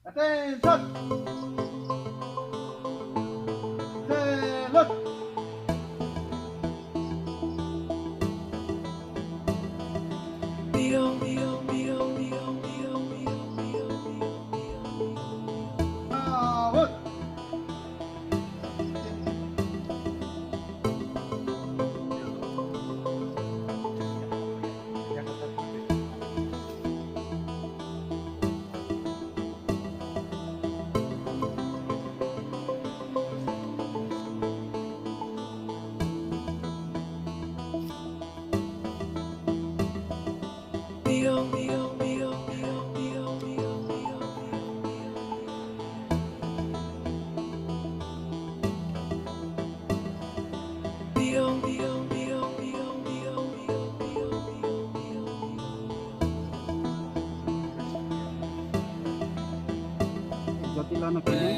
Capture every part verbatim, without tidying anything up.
Attention! Salute! Forward! Jotila no kene.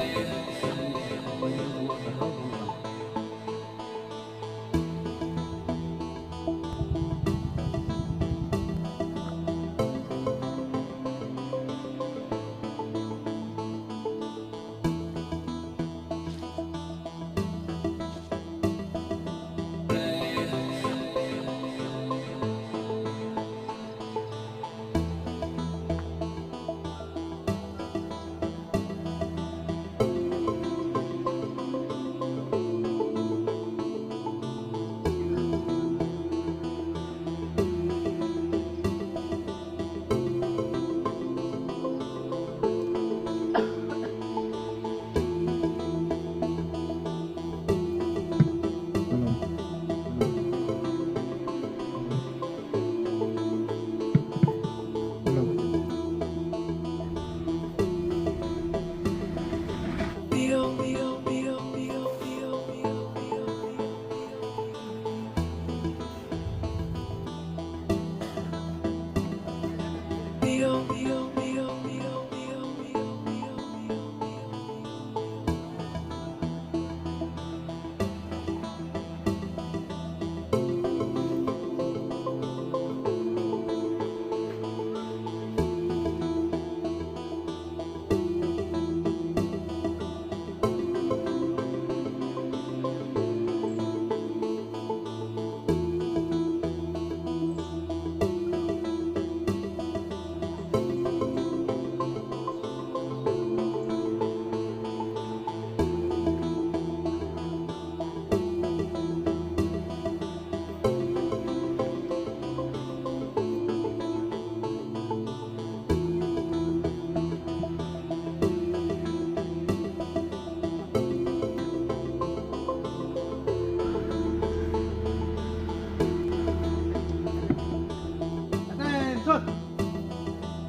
Attention!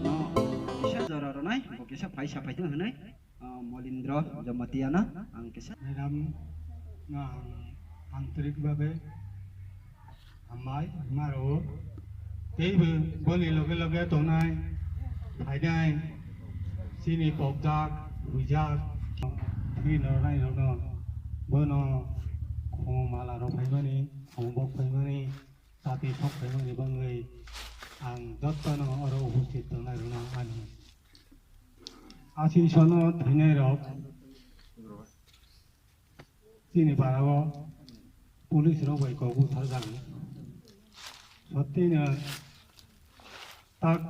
No, kisa jora rwnai, bo kisa phaisa phaitong hwnwi, ah, Molindro Jamatia no ang kisa. Madam no ang antorik bhabe hambai rwma rwo. Teibo boni loge loge tongnai, phainai, chini pokjak, huijak, thwi nornai rokno, bono khumala rok phaimani, khumubok phaimani, chati sok phaimani bangwi ang jotono oro uposthit tongnai rokno ani aswk sono thwinai rok. Chini barao police rok bai kok butharjago. Sottino tak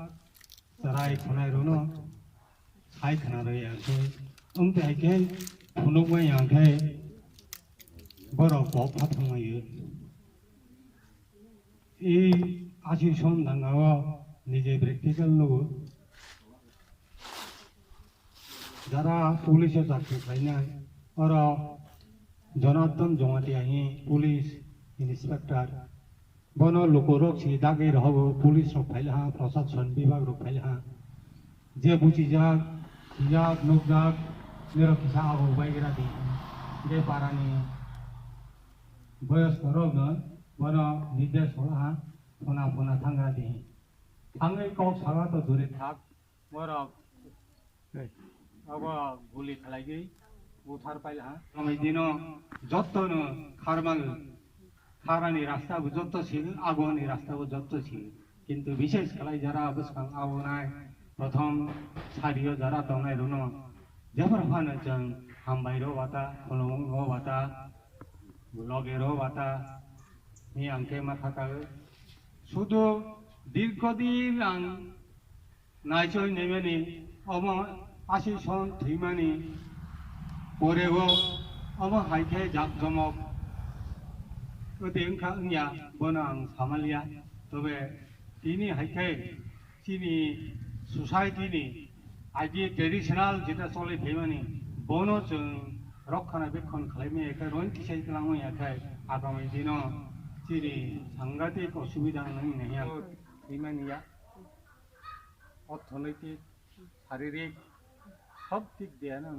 chwrai khwnai rokno sai khwna rwya khe, wngte hai khe phunukmaya khe borok kok pha thangmaya. I aswk som dangao nije practical nugo. Jara police o chakri khlainai, oro Jonathan Jamatia hi police inspector. Bono lukurok si dagwi rohogo, police rok phailaha, proshashan bibhag rok phailaha. Je buchijak, sijak, nukjak, norok kisa abo baigra di. Je parani boyoskorokno bono nirdesh holaha, phuna phuna thangra di. Thangwi kok sala to duri thak, borok abo guli khlaigwi buthar pailaha. Amai dino jottono kharmango, kharani rasta bo jotto sini, agoni rasta bo jotto sini. Kintu bishesh khlai jara bwskang abonai, Prothom sario jara tongnai rokno jephar phano chwng hambai rw wata, khulumung rw wata, loge rw wata, ni ang khe ma kha kha. Sudu dirgho din ang naichoi naimani, omo asi son thwimani porego omo hai khe jak jomok wngte wngkha wngya, bono ang samaliya. Tobe tini hai khe chini society ni aji traditional jeta choli phaimani, bono chwng rokhana bekhon khlaimaya khe, roin tisai kwlangmaya khe, agami dino chini sangatik osubida wngmani ya. Thwimani ya, orthonoitik, saririk, sob dik de ano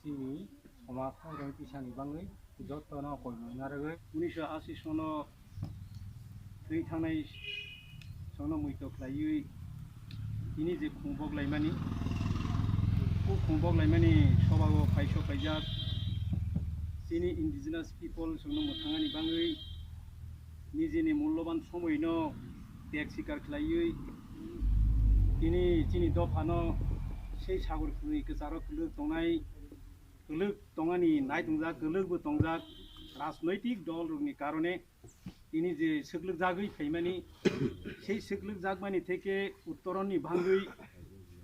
chini somaj o roi tisani bangwi jotono koimung narwgwi. Unisho asi sono thwi thangnai sono muito khlaiwi tini je khungbok laimani, o khungbok laimani sobao phaiso khaijak chini indigenous people sono mwthangani bangwi nijini mulloban somoino tek sikar khlaiwi tini chini dophano sei sagor khwnwi kwcharo kwlwk tongnai, kwlwk tongani nai tongjak, kwlwkbo tongjak, rajnoitik dol rokni karone tini je swklwk jagwi phaimani, sei swklwk jakmani theke uttoronni bangwi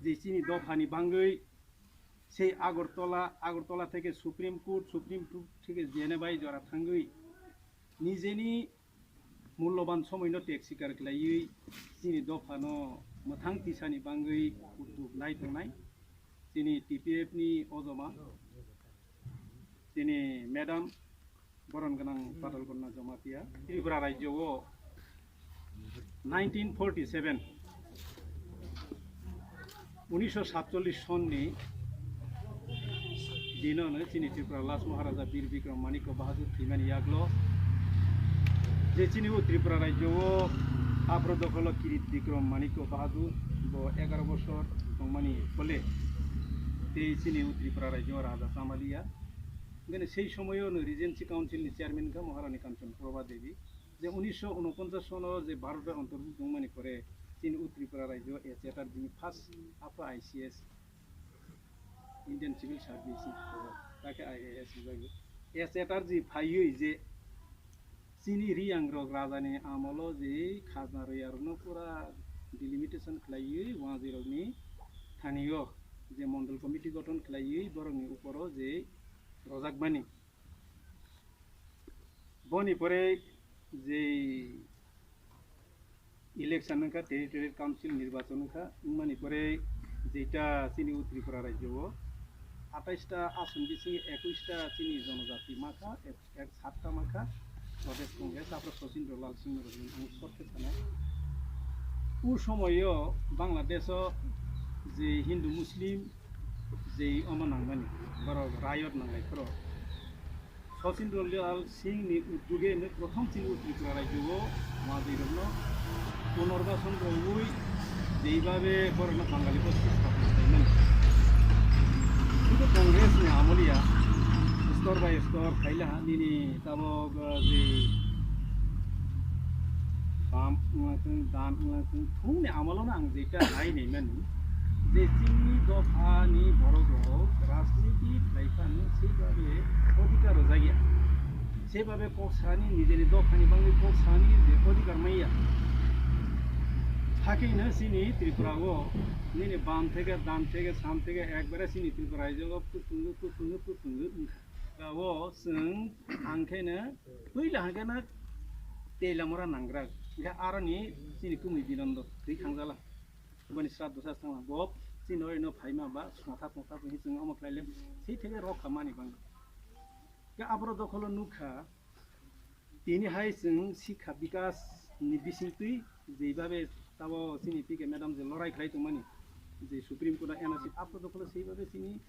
je chini dophani bangwi sei Agartala, Agartala theke Supreme Court, Supreme Court theke Geneva jora thangwi nijeni mulloban somoino tek sikar khlaiwi chini dophano mwthang tisani bangwi udduk lai tongnai chini T P F ni ojoma, chini madam boron gwnang Patal Kanya Jamatia. Tripura rajyo o nineteen forty seven, unisho satchollish sonni dino no chini Tripura Last Maharaja Bir Bikram Manikya Bahadur thwimani yaglo je chini o Tripura rajyo o abro dokholo Kirit Bikram Manikya Bahadur bo egaro bosor tongmani phole tei chini o Tripura rajyo o raja chamaliya. Gane sei somoyo no Regency Council ni chairman kha Maharani Kanchan Prabha Devi. Je unisho unoponchas sono je Bharat bai ontorbhukto wngmani pore chini o Tripura rajyo A Chatterjee ni first after I C S, Indian Civil Service ni pore, ta khe I A S ni bagwi. A Chatterjee phaiwi je chini Riyangrok rajani amolo je khajna rwiyarokno pura delimitation khlaiwi wngjairokni thanio je mondol committee gothon khlaiwi borokni uporo je rojakmani. Boni pore je election wngkha, territorial council nirbachon wngkha, wngmani pore jeita chini o Tripura rajyo o atais ta ason bisingo ekush ta chini jonojati makha, ek, ek satta makha, Pradesh Congress, apro Sachin Lal Singh no rwgwi ang short khe sanai. O somoyo Bangladesh o je Hindu Muslim je omo nangmani, borok riot nanglai phoro. Sachin Lal Singh ni uddoge no prothom chini o Tripura rajyo o Mahajoirokno punorbason rwui jeibabe borokno Bangali basti sthapna khlaimani. Kintu Congress ni amoliya stor by stor khaila nini tabok, uh, je Bam wnglathwng, dan wnglathwng, thungni amolono ang jeita hai naimani je chini dophani borok rok rajniti khlai phano sebabe odhikar rwjakya, sebabe kok sani nijeni dophani bangwi kok sani je odhikar manya. Hakhe hino chini Tripura o nini bam theke, dan theke, sam theke ekbare chini Tripura raijo o kuthungo, kuthungo, kuthungo wngkha. O chwng ang khe no puila hwnkhe no tei lamora nangrak. Hwnkhe aroni chini kumui Birondo twi thangjala. Boni sraddho sas thangla. Bo chini oi no phaima ba songtha tongtha hinwi chwng omo khlai le. Sei theke rok kha mani bang. Khe aboro dokholo nukha. Tini hai chwng sikha bikas ni bisingtwi jeibabe tabo chini P K madam je lorai khlai tongmani, je Supreme Court o N R C apro dokholo seibabe chini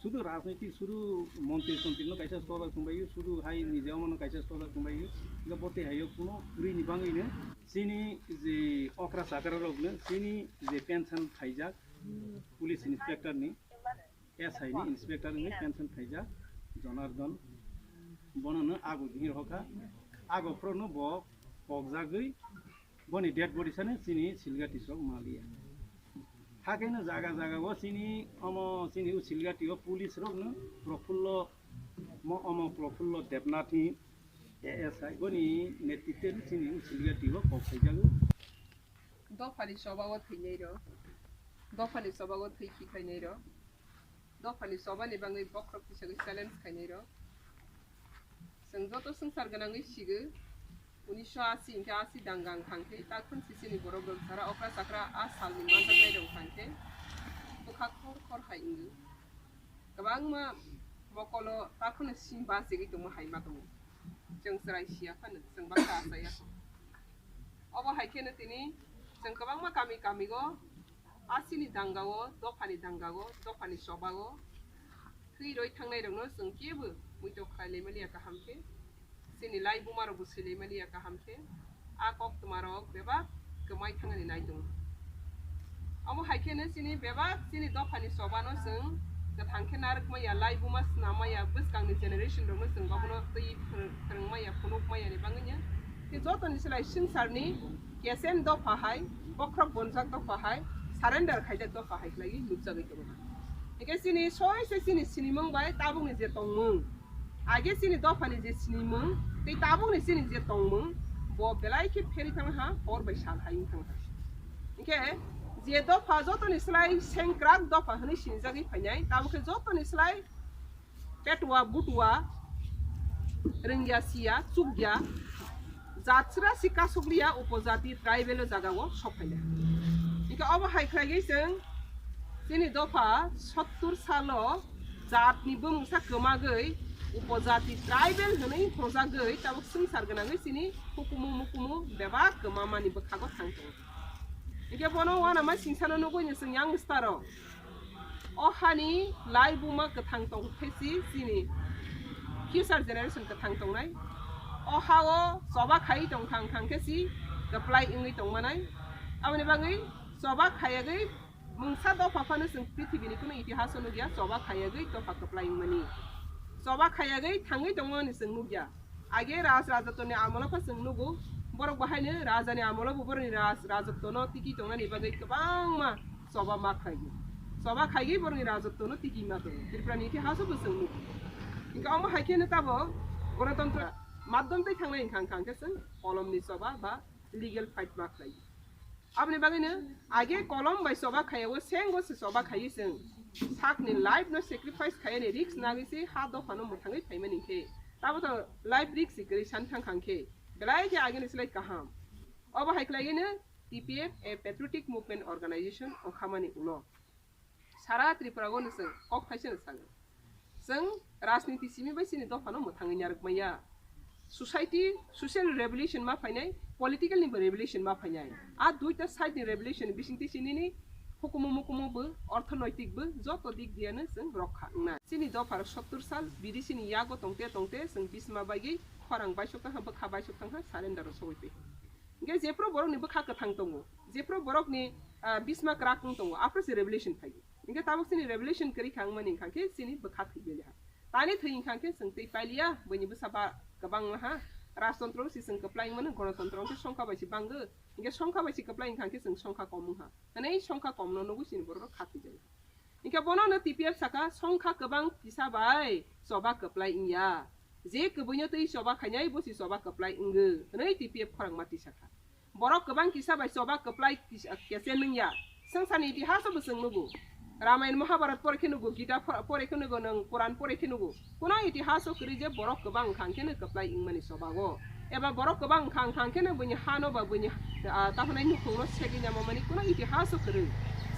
sudu rajnitik, sudu montri tontri no kaisa stola tongbaio, sudu hai nijao mano kaisa stola tongbaio, ga bote hayo kuno puri ni bangwi no chini je okra chakra rok no chini je pension khaijak police inspector ni, S I ni inspector wngwi pension khaijak Jonardon, bono no ago hinwi rokha, ago phoro no bo pokjagwi boni dead body sano chini Silga Tisok maliya. Hakhe no jaga jaga o chini omo chini Uchilgati o police rok no Profullo mo omo Profullo Debnath ni A S I boni netritwe chini Uchilgati o kok khaijago. Dophani choba o thwinai rok, dophani choba o thwi khiklainai rok, dophani choba ni bagwi bokhorok tisagwi challenge khainai rok. Chwng joto swngchar gwnangwi sigo, unisho asi hwnkhe asi dangang thangkhe, takhun sisini borok rok jara okra chakra a salni manjaknai rok thangkhe, bwkha khor khor hai wngo. Kwbangma mokolo takhwno sim bachigwi tongma hai ma tongo. Chwng chwrai siya phano, chwng baksa achaiya kho. Obo hai kheno tini chwng kwbangma kami kami o, asini danga o, dophani danga o, dophani choba o, thwi roi thangnai rokno chwng kebo muito khlai lai maliya kaham khe, chini lai buma rok bo swi lai maliya kaham khe, a koktwma rok bebak kwmai thangnani nai tongo. Omo hai kheno chini bebak chini dophani choba no chwng kwthang khe narwk maya, lai buma swnam maya, bwskang ni generation rok no chwng bobono twi phwrwng maya, phunuk maya ni bagwi no. Tei joto ni slai swngchar ni kesen dopha hai, bokhorok bonjak dopha hai, surrender khaijak dopha hai khlaiwi nukjagwi tongo. Hingkhe chini soi se chini sinimung bai tabuk ni je tongmung, age chini dopha ni je sinimung tei tabuk ni chini je tongmung, bo belai khe pheri thang ha, hor bai sal hai wng thang ha. Hingkhe je dopha joto ni slai sengkrak dopha hwnwi sinijagwi phainai, tabuk khe joto ni slai petwa butwa, rwngya siya, chukya, jatsra si kasukliya upojati tribal o jaga o sok phainai. Hingkhe obo hai khlaiwi chwng chini dopha sottur salo jatni bumungsa kwmagwi upojati tribal hwnwi hojagwi tabuk swngchar gwnangwi chini hukumu mukumu bebak kwmamani bwkhago thang tongo. Hingkhe bono uanama singsano nugwi ni chwng yang staro. O hani lai buma kwthang tong khe si chini future generation kwthang tongnai. O ha o choba khai tong khang khang khe si kwplai wngwi tong manai. Aboni bagwi choba khayagwi mungsa dopha phano chwng prithibini kuno itihaso nukya choba khayagwi dopha kwplai wngmani. Choba khayagwi thangwi tongmani chwng nukya. Age raj rajotwni amolo pha chwng nugo, borok bahaino rajani amolo bo borokni raj rajotwno tiki tongnani bagwi kwbangma choba ma khlaigo. Choba khaigwi borokni rajotwno tiki ma tongo. Tripurani itihaso bo chwng nugo. Hingkhe omo hai kheno tabok gonotontro madhyom tei thangnai hwnkha hwnkha hwnkhe chwng kolomni choba ba legal fight ma khlaigo. Aboni bagwino age kolom bai choba khaiya o sengo se choba khaiwi chwng sakni life no sacrifice khaiyani risk nagwi se ha dophano mwthangwi phaimani khe tabo to life risk se kwrwi san thang khang khe belai khe ageni slai kaham. Obo hai khlaigwino T P F a patriotic movement organization ongkhamani ulo. Sara Tripura o no chwng kok thaisa no sago. Chwng rajniti simi bai chini dophano mwthangwi narwk maya. Society, social revolution ma phainai, political ni bo revolution ma phainai. A duita side ni revolution bisingtwi chini ni hukumu mukumu bo, orthonoitik bo, joto dik diya no chwng rokha wngnai. Chini dopha rok sottur sal, biri chini yago tongte tongte chwng bisma bagwi khorang baisok tangha, bwkha baisok tangha, surrender o sogwi twi. Hingke jephru borokni bwkha kwthang tongo, jephru borokni, ah, bisma kwrak wng tongo, aphuru se revolution phaigo. Hingke tabuk chini revolution kwrwi kha wngmani wngkha khe chini bwkha thwi beliha. Tani thwi wngkha khe chwng twi pailiya, buini bwsa ba kwbang ha, rajtontro si chwng kwplai wngmano, gonotontro wngkhe songkha bai se bango, hingke songkha bai se kwplai wngkha khe chwng songkha kom wngha. Hwnwi songkha komno nugwi chini borok kha thwi jani. Hingke bono no T P F saka, songkha kwbang kisa bai choba kwplai wngya. Je kwbwino twi choba khainai bo si choba kwplai wngwi, hwnwi T P F khorang ma tisa kha. Borok kwbang kisa bai choba kwplai kisa, kese nungya. Swngcharni itihaso bo chwng nugo. Ramayan Mahabharat pore khe nugo, Gita pho-, pore khe nugo, nwng Quran pore khe nugo. Kuno itihaso kwrwi je borok kwbang wngkha hwnkhe no kwplai wngmani choba o. Eba borok kwbang wngkha, wngkha hwnkhe no buini hano ba buini, ah, taphunai nukhungno segwi namo mani kuno itihaso kwrwi.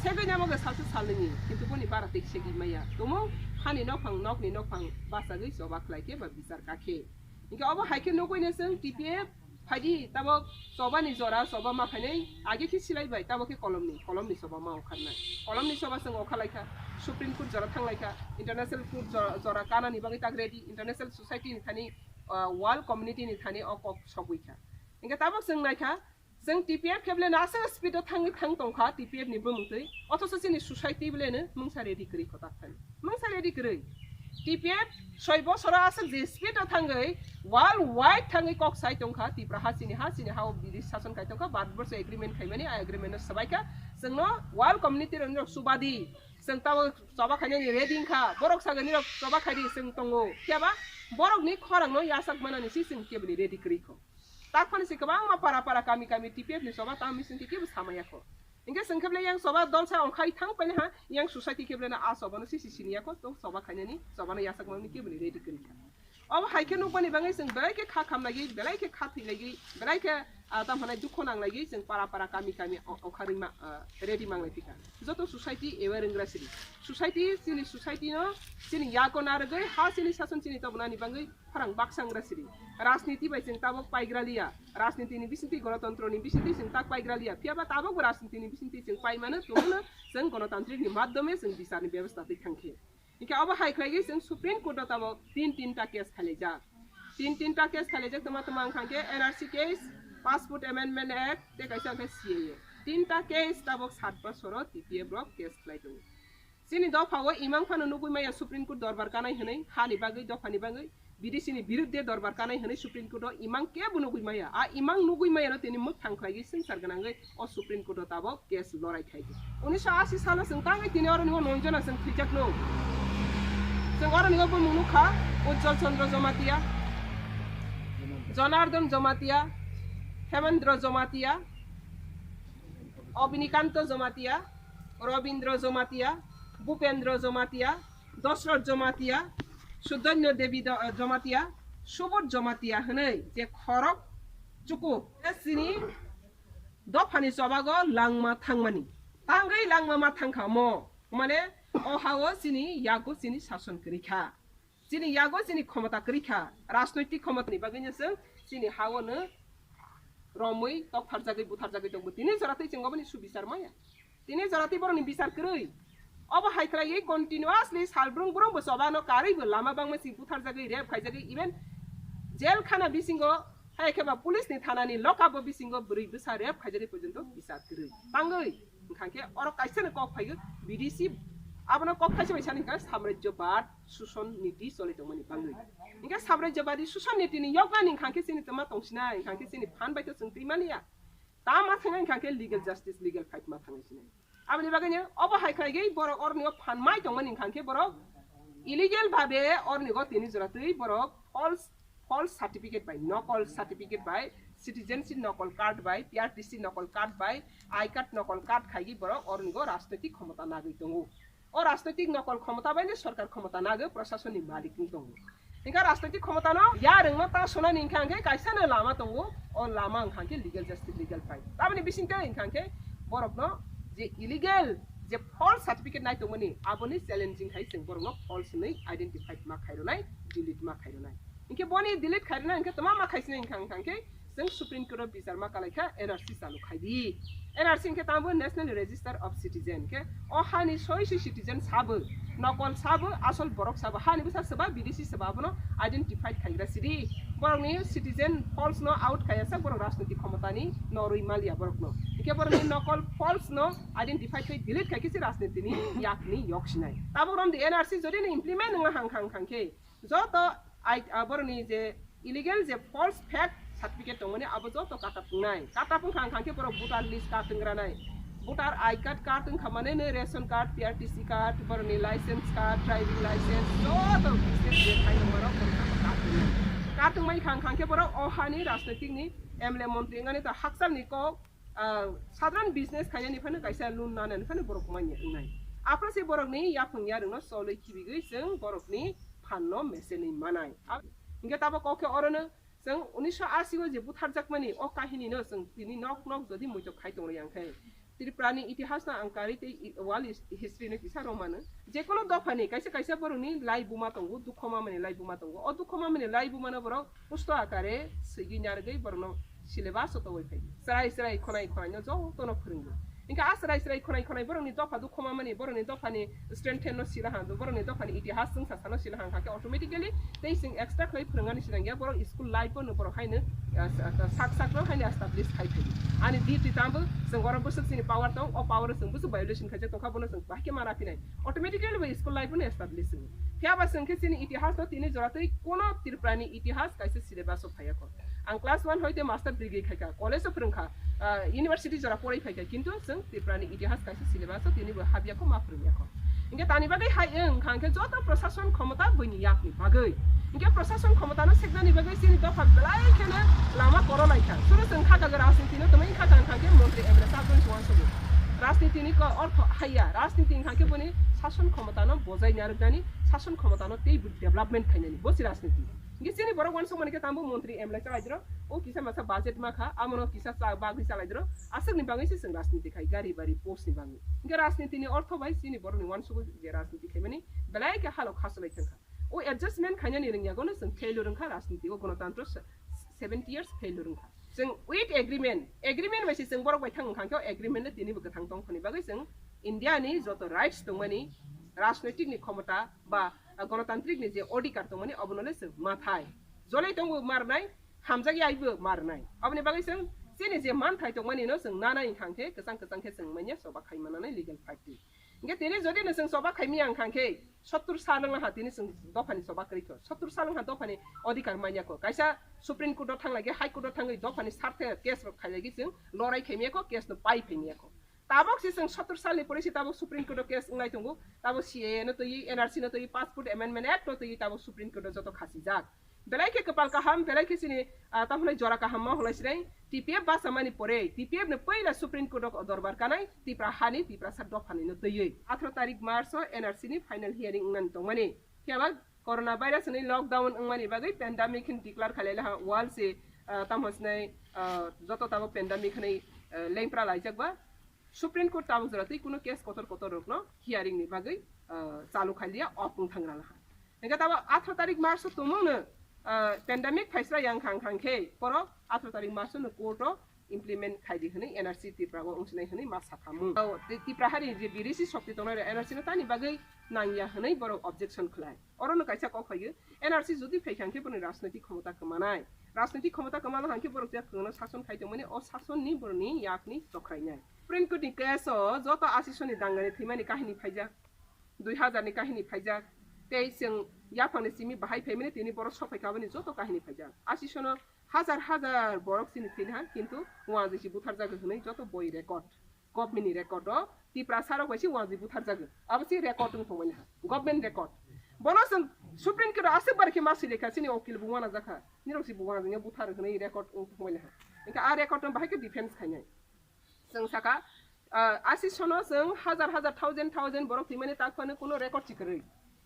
Segwi namo khe salsa salnwini, kintu boni bara tei segwi maya. Tumung hani nokphang, nokni nokphang bachagwi choba khlai khe ba bichar kakhe. Hingke obo hai khe nugwi no chwng T P F phaidi, tabok choba ni jora, choba ma phainai, age khe silai bai, tabok khe kolom ni, kolom ni choba ma okharnai. Kolom ni choba chwng okha lai kha, Supreme Court jora thang lai kha, International Court jora, jora kana ni bagwi tak ready, international society ni thani, ah, world community ni thani o kok sogwi kha. Hingke tabok chwng nai kha, chwng T P F khe bele no aswk speed o thangwi thang tong kha T P F ni bumung twi, othoso chini society bele no mungsa ready kwrwi kotak thani. Mungsa ready kwrwi. T P F soi bosoro aswk je speed o thangwi world wide thangwi kok sai tong kha, Tripura ha chini ha, chini ha o British sason khai tong kha, Bharat borsho agreement khaimani, a agreement no swbai kha, Chwngno world community rok nirok subadi, chwng tabo choba khainani ready wngkha, borok sagani rok choba khaidi chwng tongo, phiya ba borokni khorangno yasak manani si chwng keboni ready kwrwi kho. Tak phano se kwbangma para para kami kami T P F ni choba tamo bising khe kebo samaya kho. Hinkhe chwng khe belai yang choba dolsa ongkhai thang paina ha, yang society khe belai no a choba no sisi siniya kho, to choba khainani choba no yasak manani keboni ready kwrwi kha. Obo hai khe nukmani bagwi chwng belai khe kha khamlaiwi, belai khe kha thwilaigwi, belai khe, ah, tamo hwnai dukho nanglaigwi chwng para para kami kami o-, ongkharwi ma, ah, ready manglai phikha. Joto society aware wnggra sidi. Society, chini society no, chini yago narwgwi, ha chini sason chini tobonani bagwi khorang baksa wnggra sidi. Rajniti bai chwng tabok paigra liya. Rajniti ni bisingtwi, gonotontro ni bisingtwi chwng tak paigra liya. Phiya ba tabok bo rajniti ni bisingtwi chwng pai mano, tongmano chwng gonotantrik ni madhyome chwng bichar ni bebostha twi thang khe. Hinkhe obo hai khlaigwi chwng Supreme Court o tabok tin tinta case khailaijak. Tin tinta case khailaijak tongma tongma wngkha khe N R C case, Passport Amendment Act, tei kaisa khe C A A. Tinta case tabok sat bosoro T P F rok case khlai tongo. Chini dopha o imang phano nugwi maya Supreme Court dorbar kanai hwnwi, hani bagwi, dophani bagwi, B D C ni birudde dorbar kanai hwnwi Supreme Court o imang kebo nugwi maya. A imang nugwi maya no tini mwkhang khlaigwi swngchar gwnangwi o Supreme Court o tabok case lorai khai di. Unisho ashi salo chwng tangwi tini oro ni o noi jona chwng thwijakno. Chwng oro ni o bumung nukha Ujjwal Chandra Jamatia, Janardhan Jamatia, Hemendra Jamatia, Abhinikanto Jamatia, Rabindra Jamatia, Bhupendra Jamatia, Dosrot Jamatia, Sudanyo Devi Do-, Jamatia, Subodh Jamatia hwnwi je khorok chuku chini dophani chobago langma thangmani. Tangwi langma ma thangkha mo, mane o ha-o chini yago chini sason kwrwi kha. Chini yago chini khomota kwrwi kha. Rajnoitik khomotani bagwino chwng chini ha-o no romwi toktharjagwi butharjagwi tongo. Tini joratwi chwng oboni subisar maya. Tini joratwi borokni bisar kwrwi. Obo hai khlaiwi continuously sal brung brung bo choba no karwi bo lama bangma si butharjagwi, rape khaijagwi, even jail khana bisingo, hai khe ba police ni thana ni lock up bo bisingo bwrwi bwsa rape khaijagwi porjonto bisar kwrwi. Tangwi wngkha khe oro kaisa no kok phaigo B D C, abono kok thaisa bai sani kha samrajyobad suson niti choli tongmani bangwi. Hinkhe samrajyobadi suson niti ni yoknani wngkha khe chini tongma tongsinai, wngkha khe chini phan bai to chwng twi maliya. Ta ma thangnai wngkha khe legal justice, legal fight ma thangnai sinai. Aboni bagwino obo hai khlaigwi borok oroni o phan mai tongmani wngkha khe borok illegal bhabe oroni o tini jora twi borok false, false certificate bai, nokol certificate bai, citizenship nokol card bai, P R T C nokol card bai, I card nokol card khaigwi borok oroni o rajnoitik khomota nagwi tongo. O rajnoitik nokol khomota bai no sorkar khomota nagwi, prosasonni malik wng tongo. Hinkhe rajnoitik khomota no yarwng no ta sonani hinkha hinkhe kaisa no lama tongo, o lama wngkha hinkhe legal justice, legal fight. Tamoni bisingtwi hinkha hinkhe borok no je illegal, je false certificate nai tongmani, aboni challenging khai chwng borok no false hinwi identified ma khairwnai, delete ma khairwnai. Hinkhe boni delete khairwnai hinkhe toma ma khaisini hinkha hinkha hinkhe chwng Supreme Court o bichar ma kalaikha, N R C chalu khaidi. N R C hinkhe tamo National Register of Citizen, hinkhe o hani soi soi citizen sabo, nokol sabo, asol borok sabo, hani bwsa swba, B D C swba, abono identified khaigra sidi. Borokni citizen false no out khaiya sak borok rajniti khomotani norwi maliya borokno. Hinkhe borokni nokol false no identified khai delete khai khe se rajnitini yakni yok sinai. Tabok romdi N R C jodi no implement wngna hang hang hang khe joto ai, ah, borokni je illegal je false fake certificate tongmani abo joto kata pungnai. Kata pungkha wngkha khe borok voter list card wngranai. Voter I card, card wngkha mane nai ration card, P R T C card, borokni license card, driving license, joto business je khai tongmarok borok card wngnai. Card wngmani kha wngkha khe borok o hani rajnoitikni M L A montri wngani to hakchalni kok, ah, sadharan business khainani phano kaisa loan nanani phano borok manya wngnai. Aphano se borokni yaphang yarwngno cholwi khibigwi chwng borokni phanno mesenwi manai. Ab-, hinkhe tabok kok khe orono chwng unisho ashi o je butharjakmani o kahinino chwng tini nok nok jodi muitok khai tongriyang khe Tripurani itihasno ang karwi tei i-, world his-, history no kisa romano. Jekono dophani kaisa kaisa borokni laibuma tongo, dukho mamani laibuma tongo. O dukho mamani laibumano borok pusto akare swigwi narwgwi borokno syllabus o toboi phai. Chwrai chwrai khonai khonai no jotono phwrwngwi. Hinkhe a chwrai chwrai khonai khonai borokni dopha dukho mamani, borokni dophani strengthen no sila hang, borokni dophani itihas chwng sasano sila hang kha khe automatically tei chwng extra khlai phwrwngani sinang ya borok school life o no borok haino Sak sak no haino establish khai thai. Ani duty tambo chwng oro bwswk chini power tong, o power o chwng bwswk violation khaijak tongkha, bono chwng bahai khe mana phinai. Automatically bo school life no establish wng. Phiya ba chwng khe chini itihas no tini jora twi kono Tripura ni itihas kaisa syllabus o phaiya kho. Ang class one hoite master degree khaikha, college o phwrwngkha, ah, university jora poroi phaikha, kintu chwng Tripura ni itihas kaisa syllabus o tini bo habya kho, ma phwrwngya kho. Hingke tani bagwi hai wng kha hingke joto prosason khomota buini yakni bagwi. Hingke prosason khomota no seknani bagwi chini dopha belai kheno lama koro lai kha. Suru chwng kha kha rajniti no tongwi kha kha hingke montri M L A saboni uansugo. Rajniti ni ko ortho haiya, rajniti hingke boni sason khomota no bojai narwknani, sason khomota no tei development khainani, bo si rajniti. Hingke chini borok uansukmani khe tambo montri M L A chalaidro, o kisa masa budget ma kha, amono kisa cha bagwi chalaidro, aswkni bagwi se chwng rajniti khai, gari bari post ni bagwi. Hingke rajniti ni ortho bai chini borok ni uansugo je rajniti khaimani belai khe halok khasolai thangkha. O adjustment khainani rwngyago no chwng failure wngkha rajniti o, gonotantro se-, seventy years failure wngkha. Chwng with agreement, agreement bai se chwng borok bai thang wngkha khe o agreement le tini bo kwthang tongthoni bagwi chwng India ni joto rights tongmani rajnoitik ni khomota ba, ah, gonotantrik ni je odhikar tongmani obono le chwng mathai jolai tongbo marnai, hamjak yaibo marnai. Oboni bagwi chwng chini je manthai tongmani no chwng nana wngkha khe kwchang kwchang khe chwng manya choba khai mananai legal fight twi. Hingke tini jodi no chwng choba khai manya wngkha khe sottur sal wngha tini chwng dophani choba kwrwi kho. Sottur sal wngha dophani odhikar manya kho. Kaisa Supreme Court o thang lagi, High Court o thangwi dophani sarthe case rok khai lagi chwng lorai khai manya kho, case no pai phai manya kho. Tabok se chwng sottur salni pore se tabok Supreme Court o case wngnai tongo. Tabok C A A no twi, N R C no twi, Passport Amendment Act no twi tabok Supreme Court o joto khasijak. Belai khe kwpal kaham, belai khe chini, ah, tamo hwnwi jora kaham ma hwnlai sinai. T P F bachamani pore, T P F no puila Supreme Court o dorbar kanai, Tipra hani, Tiprasa dophani no twiwi. Atharo tarik March o N R C ni final hearing wngnani tongmani. Phiya ba Corona virus ni lockdown wngmani bagwi pandemic hin declare khalai laha world se, ah, tamo hwnwi, ah, joto tabok pandemic hinwi, ah, lengpra laijak ba. Supreme Court tabuk jora twi kuno case kotor kotor rokno hearing ni bagwi, ah, chalu khaliya, off wng thang rwlaha. Hingke tabuk atharo tarik March o tumungno, ah, pandemic phaisra yang khang khang khe borok atharo tarik March no court o implement khaidi hwnwi N R C Tripura o wngsinai hwnwi ma sakhamu. Tei Tripura hari je B D C shokti tongnai rok N R C no tani bagwi nangya hwnwi borok objection khlai. Oro no kaisa kok phaio, N R C jodi phai khang khe boni rajnoitik khomota kwmanai. Rajnoitik khomota kwmano hang khe borok je kwngno sason khai tongmani, o sason ni boroni yakni chokrainai. Supreme Court ni case o joto asisoni dangani thwimani kahini phaijak, dui hazar ni kahini phaijak, tei chwng yaphangni simi bahai phaimani tini borok sok phaikha boni joto kahini phaijak. Asisono hazar hazar borok chini thwinaha, kintu uanjwi si butharjago hwnwi joto boi record, government ni record o Tiprasa rok bai si uanjwi butharjago. Abo si record wng thangmani ha, government record. Bono chwng Supreme Court o aswk bar khe ma swi lekha, chini okil bo uanajakha, nirok si bo uanjakya buthar hwnwi record wng thangmani ha. Hingkhe a record no bahai khe defense khainai. Chwng saka, ah, asisono chwng hazar hazar, thousand thousand borok thwimani tak phano kuno record si kwrwi.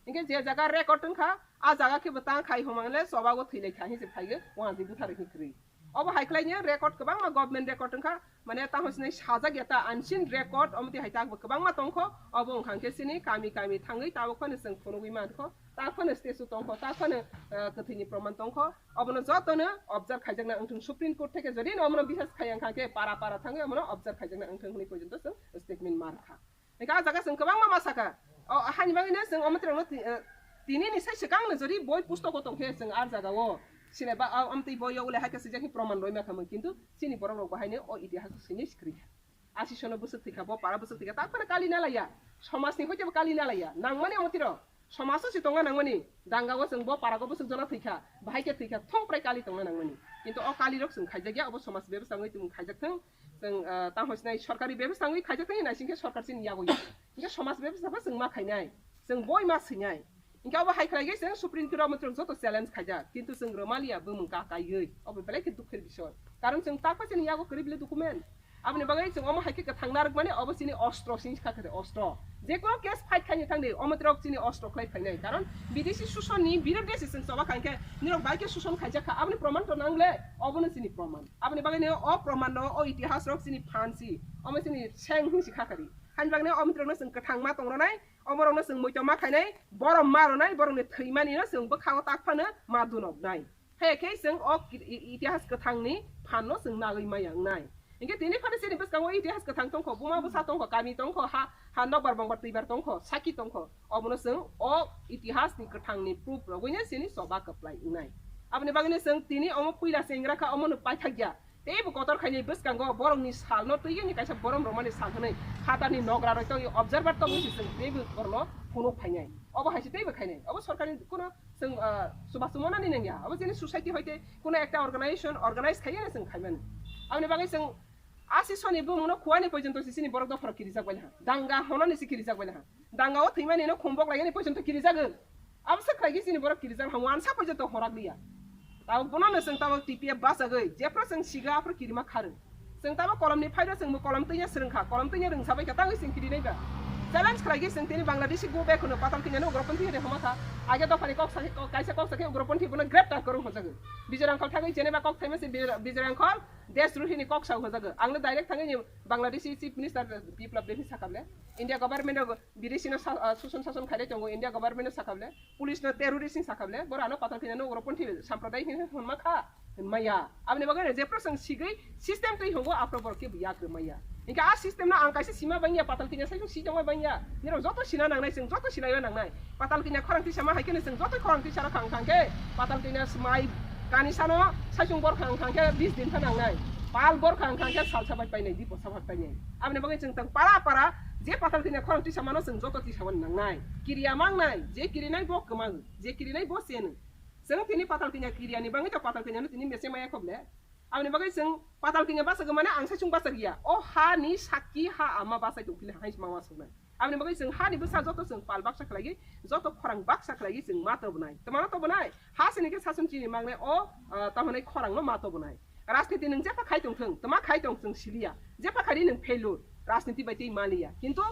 Hingke je jaga record wngkha, a jaga khe bo tang khai hwnmangle chobago thwilaikha hinwi se phaigo, uanjwi buthar hinwi kwrwi. Obo hai khlai ni record kwbangma government record wngkha, mane tamo sinai sajak ya ta unseen record, omo twi hai tak bo kwbangma tongkho, obo wngkha hingke chini kami kami thangwi tabuk phano chwng phunugwi mankho, tak phano statue tongkho, tak phano, ah, kwthwini proman tongkho. Obono jotono observe khaijakna wngthung, Supreme Court theke jodi no omono bisas khaiya wngkha khe para para thangwi omono observe khaijakna wngthung hwnwi porjonto chwng statement ma rwkha. Hingkhe ah jaga chwng kwbangma ma sakha. O, hani bagwino chwng omo twi rokno ti-, eh, tinini sai swkangno jodi boi pustoko tongkhe chwng ah jagao sile ba, ah, omo twi boio ule hai khe swijak khe proman rwima khamung, kintu chini borok rok bo haino o itihas swini swkri kha. Asisono bwswk thwikha, bo para bwswk thwikha, tak phano kali nalaiya, somajni hoite bo kali nalaiya, nangmani omo twi rok. Somaso si tongna nangmani, dangao chwng bo parago bwswk jona thwikha, bahai khe thwikha, thong prai kali tongna nangmani. Kintu o kali rok chwng khaijakya, obo somaj bebsa wngwi chwng khaijak thung, chwng, ah, tamo sinai sorkari bebsa wngwi khaijak thung, naising khe sorkar chini yago ya. Hingkhe somaj bebsa bo chwng ma khainai, chwng boi ma swinai. Hingkhe obo hai khlai khe chwng Supreme Court o omo chwng joto challenge khaijak, kintu chwng rwmaliya bumung ka kaiwi, obo belai khe dukher bisoy. Karon chwng tak pha chini yago kwrwi bile document. Aboni bagwi chwng omo hai khe kwthang narwkmani obo chini ostro sini kha khe ostro. Je kono case fight khaini thangdi omo twi rok chini ostro khlai phainai. Karon bidesi susoni birode se chwng choba kha hingkhe nirok bai khe suson khaijak kha, aboni proman to nangle, obono chini proman. Aboni bagwi no o proman no o itihas rok chini phansi, omo chini seng hwnsi kha kari. Hani bagwi no omo twi rokno chwng kwthang ma tong rwnai, omo rokno chwng muitom ma khainai, borom ma rwnai, borokni thwimani no chwng bwkha o tak phano ma dunoknai. Hai khe chwng o ki-, i-, itihas kwthangni phanno chwng nagwi maya wngnai. Hinkhe tini phano chini bwskango itihas kwthang tongkho, buma bwsa tongkho, kami tongkho, ha, ha nokbar bongbar twibar tongkho, saki tongkho. Obono chwng o itihasni kwthangni proof rogwino chini choba kwplai wngnai. Aboni bagwi no chwng tini omo puila se ingra kha, omo no paithak ya. Teibo kotor khainai bwskango borokni salno twi yani kaisa borom romani sal hwnwi khatani nogra roi tongwi observer tongwi se chwng teibo borokno phunuk phainai. Obo hai se teibo khainai. Obo sorkarni kuno chwng, ah, chubachu manani nangya. Obo chini society hoite kuno ekta organization organize khaiyano chwng khaimani. Aboni bagwi chwng asi soni bumungno khuani porjonto se chini borok dopharo kirijak bai laha. Danga honani se kirijak bai laha. Danga o thwimani no khumbok laiyani porjonto kirijago. Abose khlaigwi chini borok kirijak ha wansa porjonto horak liya. Tabuk bono no chwng tabuk T P F bachagwi jephru chwng siga aphru kirima kharwi. Chwng tabuk kolomni phaida chwng bo kolom twiya swrwngkha, kolom twiya rwngsa baikha tangwi chwng kirinaiba. Challenge khlaigwi chwng tini Bangladeshi go back hwno patal kinyano ugroponthi hwnwi homa kha. Age dophani kok sakhe, kok kaisa kok sakhe ugroponthi bono greptar kwrwng hojago. Bijay Rangkhol thangwi jeneba kok thaima se Bijay, Bijay Rangkhol desdrohini kok sa hojago. Angno direct thangwi ni Bangladeshi Chief Minister Biplab Debi sakable. India government o bidesi no sa-, ah, suson sason khailai tongo, India government no sakable, police no terrorist ni sakable, boro ano patal kinyano ugroponthi sampraday hinwi hwnma kha, hwnmaya. Aboni bagwi no jephru chwng sigwi system twi hongo aphru borok kebo yak rwmaya. Hinkhe a system no ang kaisa sima bangya, patal kinya sai si tongma bangya. Nirok joto sina nangnai, chwng joto sinaiyo nangnai. Patal kinya khorang tisa ma hai kheno chwng joto khorang tisa rok khang khang khe patal kinya smai kani sano saichung bor khang khang khe bis din kha nangnai. Pal bor khang khang khe salsa bai painai, di posa bai painai. Aboni bagwi chwng tang para para je patal kinya khorang tisa mano chwng joto tisa wan nangnai. Kiriya mangnai, je kirinai bo kwmang, je kirinai bo sen. Chwng tini patal kinya kiriya ni bagwi to patal kinya no tini mese maya khoble. Aboni bagwi chwng patal kinya basa gmane ang saichung basa riya. O ha ni sakki ha ama basa tong phile hai ma wasuknai. Aboni bagwi chwng hani bwsa joto chwng pal baksa khlaigwi, joto khorang baksa khlaigwi chwng ma tobonai. Twmano tobonai? Ha sini khe sason chini mangnai o, ah, tamani khorang no ma tobonai. Rajniti nwng jepha khai tong thung, twma khai tong chwng siliya. Jepha khai nwng failure, rajniti bai tei maliya. Kintu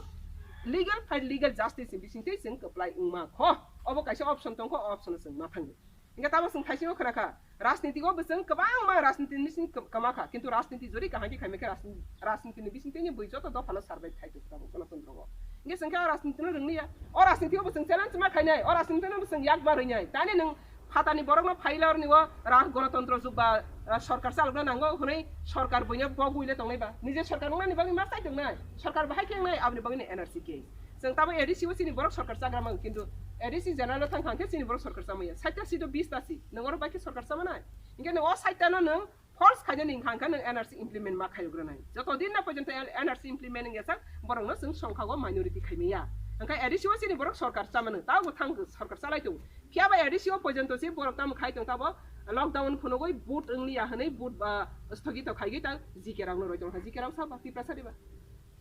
legal fight, legal justice ni bising tei chwng kwplai wngma kho. Obo kaisa option tong kho, o option o chwng ma thango. Hinkhe tamo chwng thaisingo khna kha, rajniti o bwswng kwbangma rajniti ni bising kwma kha, kintu rajniti jori kaham khe khaimai khe rajniti, rajniti ni bising tei bui joto dopha no survive khai tong kha tabuk Ganatantro o. Hinkhe chwng khe o rajniti no rwngli ya, o rajniti o bwswng challenge ma khainai, o rajniti no bwswng yak ma rwinai. Tani nwng phatani borok no phaila orni o ra-, Ganatantro jukba, ah, sorkar chalokna nango hwnwi sorkar buino bogwi le tongnai ba? Nije sorkar wngnani bagwi ma chai tongnai? Sorkar bahai khe wngnai aboni bagwi ni N R C case. Chwng tamo A D C o chini borok sorkar chagra mang, kintu A D C general o thang thang khe chini borok sorkar chamaya. Saita si do bis ta si, nwng oro bai khe sorkar chamanai. Hinkhe nwng o saita no nwng false khaina ning khang khe nwng N R C implement ma khayogranai. Joto din na porjonto N R C implement wngya sak, borok no chwng songkha o minority khaimaya. Hinkhe A D C o chini borok sorkar chamano, tabo thang sorkar chalai tongo. Phiya ba A D C o porjonto se borok tamo khai tong tabo lockdown phunugwi vote wngliya hwnwi vote ba sthogito khaigwi ta G K rok no roi tong kha, G K rok sa ba Tiprasa diba?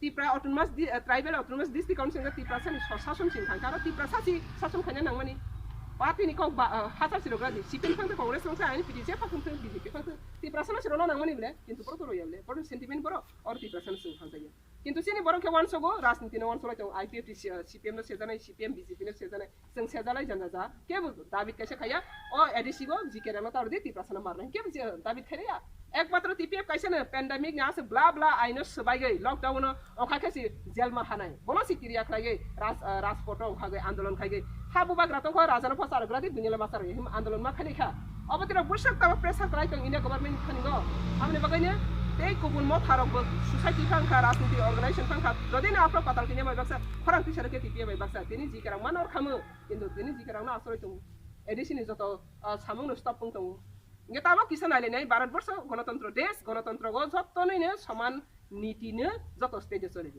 Tipra Autonomous Di-, eh, Tribal Autonomous District Council wngkha Tiprasani so-, sason sing thangkha, aro Tiprasa si sason khaina nangmani. Party ni kok ba, eh, hachal sirok radi, C P M thangkha, Congress thangkha, N P P thangkha, B J P thangkha, Tiprasa no sirok no nangmani bole, kintu borok to roya bole, borok sentiment borok, or Tiprasa no sing thangkha ya. Kintu chini borok khe wansukgo, rajniti no wansuk lai tongo, I P F T, eh, C P M no sejanai, C P M, B J P no sejanai. Chwng sejalai janja ja, kebo David kaisa khaiya, o A D C bo G K rano tar di Tiprasa no marnai, kebo je David khairaya. Ekmatro T P F kaisa no pandemic ni aswk bla bla aino swbaiwi lockdown no ongkha khe si jail ma hanai. Bono si kiriya khlaiwi Raj-, ah, Rajpot o ongkhagwi andolon khaigwi. Ha bubagra tongkha raja no phasar gra di buini le ma sar him andolon ma khaini kha. Obo tiro busak tabo pressure khlai tong India government ni thani go. Aboni bagwi no tei kubun motha rok bo society thang kha, rajniti organization thang kha. Jodi no afro patal kinya bai baksa khorang tisa rok khe T P F bai baksa tini G K rang manor khamu. Kintu tini G K rok no asroi tongo. A D C ni joto, ah, samung no stop wng tongo. Hinkhe tamo kisa nailainai Bharat borsho Ganatantro desh, Ganatantro o joto nini soman niti no joto state o choli.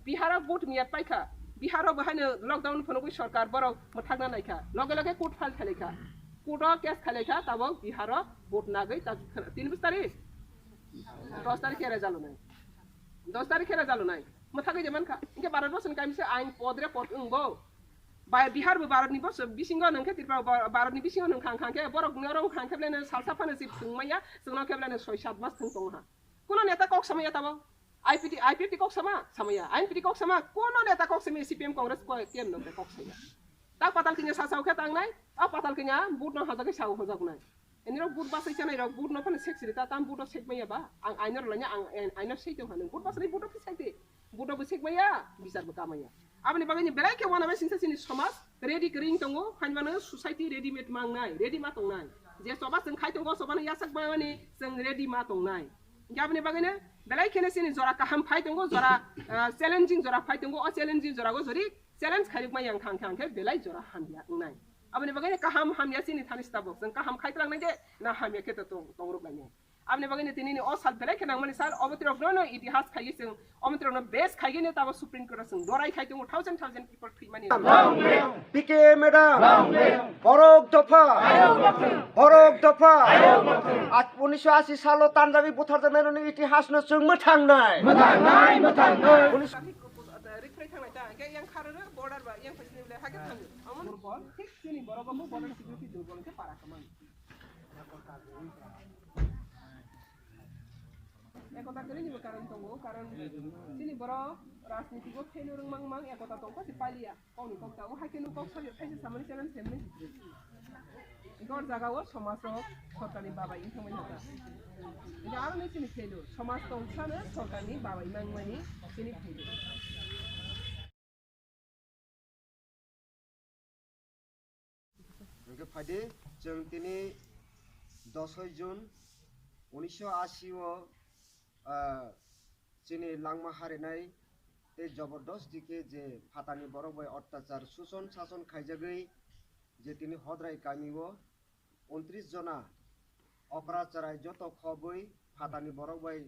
Bihar o vote miyat paikha. Bihar o bahai no lockdown phunugwi sorkar borok mwthakna naikha. Loge loge court file khailaikha. Court o case khailaikha, tabok Bihar o vote nagwi ta tini bus tarik? Dos tarik khe result nai. Dos tarik khe result nai. Mwthagwi je mankha. Hinkhe Bharat borsho ni kaisa ain podre pod wng bo. Bai, Bihar bo Bharat ni boso bisingo nung khe Tripura bo Bharat ni bisingo nung khang khang khe borok ni oro khang khe belai no salsa phano si thwng manya, chwngno khe belai no soi sat mas thwng tong ha. Kuno neta kok samaya tabo? I P T, I P F T kok sama? Samaya. I N P T kok sama? Kuno neta kok samaya C P M Congress ko T M no kok samaya. Ta patal kinya sa sao khe tangnai, a patal kinya but no hajagwi sao hojak nai. Enirok but basai chanai rok but no phano sek siri ta tam but no sek maya ba? Ang aino rwlanya ang aino sei tong hano. But basai but no sek de. But no bo sek maya, bisar bo kamaya. Aboni bagwi ni belai khe wana bai singsa sini somaj ready kring tongo, hain mano society ready made mangnai, ready ma tongnai. Je soba chwng khai tongo, soba no yasak mani chwng ready ma tongnai. Hinkhe aboni bagwi no belai kheno sini jora kaham phai tongo, jora, ah, challenging jora phai tongo, o challenging jora go jori challenge khairok ma yang khang khang khe belai jora hamya wngnai. Aboni bagwi kaham hamya chini thani tabuk. Chwng kaham khai twlang nai de, na hamya khe to tong, tong ruk nai. Aboni bagwi tini ni o sal belai khe nangmani sal, obo tirok no no itihas khai chwng, obo tirok no base khai ni tabo Supreme Court o chwng dorai khai tongo, thousand thousand people thwi mani. Long live! P K A madam! Long live! Borok dopha! Borok dopha! Ach-, unisho ashi salo tanjagwi butharjaknai rokni itihas no chwng mwthang nai. Mwthang nai, mwthang nai. Unis- Traffic, uh, rikphrai thang nai ta, hingke yang kharo border ba, yang phaisni bole hake thang. Amon Football, thik chini borok bo border security durbol hingke para kamang. Ekota kwrwi ni bo karon tongo, karon chini borok rajniti o failure wng mang mang, ekota tongkha se paliya. Kokni kok ta, o hai khe no kok sari, kaisa samani channel family. Gor jaga o somajo sorkar ni babai wng thangmani hota. Ega aro ni chini failure, somaj tong sano sorkar ni babai mang mani chini failure. Hingke phaidi, chwng tini dosoi June unisho ashi o, ah, chini langma harinai tei jobordosti khe je phatani borok bai ottachar, suson sason khaijagwi je tini Hodrai kami o untris jona okra charai joto khobwi phatani borok bai